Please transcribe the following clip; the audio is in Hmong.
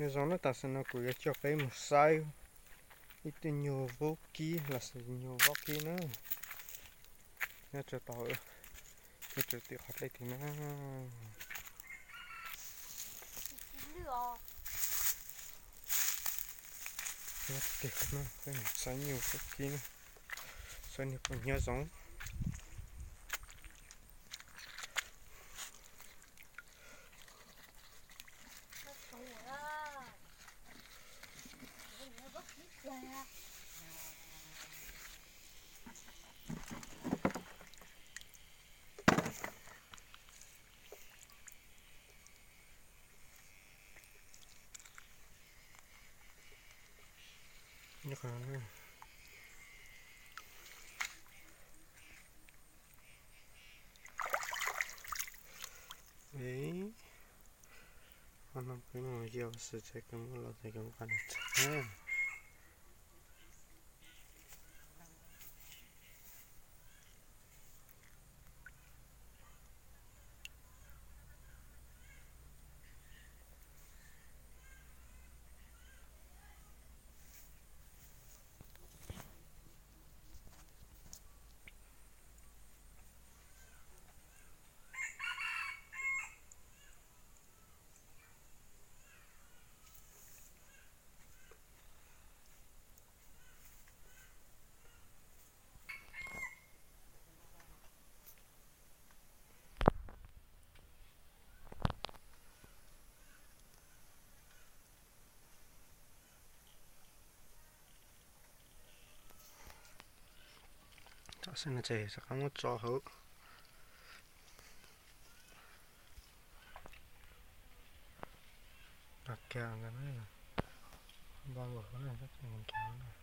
Nyob zoo na, tam sim no kuv yuav coj peb mus saib ib tug nyuag vaub kib los sis nyuag vaub kib na. Nyob rau tod, nyob rau tim qhov dlej tim na. Nyob tim qhov no peb mus saib nyuag vaub kib na, saib nws puas nyob zoo. Qhov no peb mus yos xwb, tseem muaj los tseem nqa nws txog na. Tam sim no ces rov qab muab tso hauv. Rau kiag ntawd na, npaj npaum hauv na, tab sis nkaus na.